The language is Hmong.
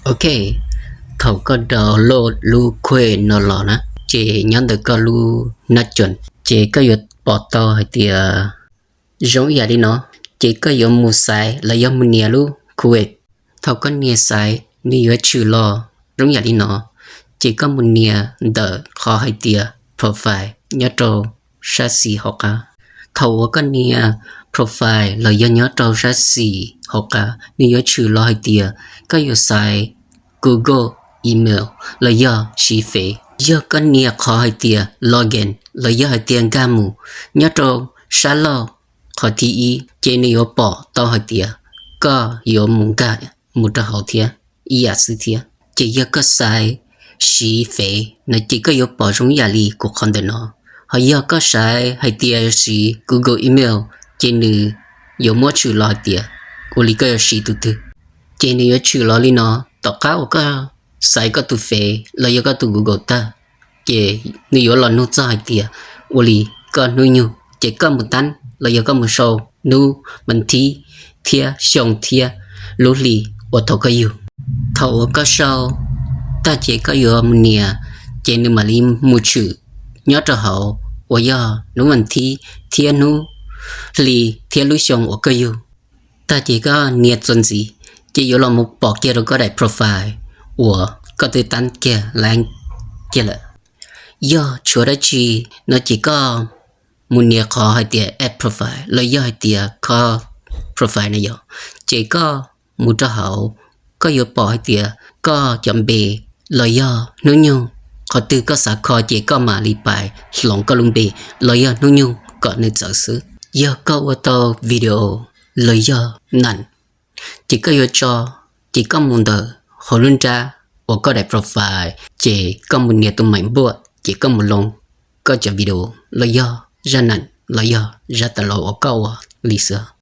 Ok, thaum koj download lub Qwave no los na, ces nyob ntawm koj lub nab coos, ces koj yuav pom tau hais tias zoo ib yam li no. Ces koj yuav mus xaiv los yog mus nias lub Qwave. Thaum koj nias xaiv, nws yuav tshwm los zoo yam li no. Ces koj mus nias ntawm qhov hais tias profile nyob rau sab xis hauv qab. Thaum uas koj nias profile los yog nyob rau sab xis hauv qab, nws yuav tshwm los hais tias koj yuav xaiv Google email los yog siv fev. Yog koj nias qhov hais tias login los yog hais tias nkag mus nyob rau sab laug qhov thib ib, ces nws yuav pom tau hais tias koj yuav mus nkag mus rau hauv thiab ib yam xwb thiab. Ces yog koj xaiv siv fev no ces koj yuav pom zoo ib yam li kuv qhov ntawm no. Ho yog koj xaiv hais tias siv Google email, ces nws yuav muab tshwm los hais tias ua li koj yuav siv tus twg. Ces nws yuav tshwm los li no. Tom qab uas koj xaiv koj tus fev los yog koj tus Google tag, ces nws yuav los nug txog hais tias ua li koj hnub nyoog, ces koj mus tab los yog koj mus sau hnub vas thib thiab xyoo thiab lub hli uas thaum koj yug. Thaum uas koj sau tag ces koj yuav mus nias, ces nws mam li mus tshwm nyob rau hauv uas yog hnub vas thib thiab hnub hli thiab lub xyoo uas koj yug. Tag ces koj nias txuas ntxiv, ces yuav los mus pom kiag rau koj daim profile uas koj twb tab kiag lawm. Yog tshuav dab tsi no ces koj mus nias qhov hais tias add profile los yog hais tias kho profile na yom. Ces koj mus rau hauv, koj yuav pom hais tias koj cov npe los yog hnub nyoog, qhov twg koj xav kho ces koj mam li pais hloov koj lub npe los yog hnub nyoog kom nws txawv xwb. Yog koj ua tau video los yog nam, ces koj yuav tso, ces koj mus ntawm hauv lub nrab uas koj daim profile, ces koj mus nias tus maim npuaj, ces koj mus loo koj cov video los yog zaj nam los yog zaj tas los uas koj ua li xwb.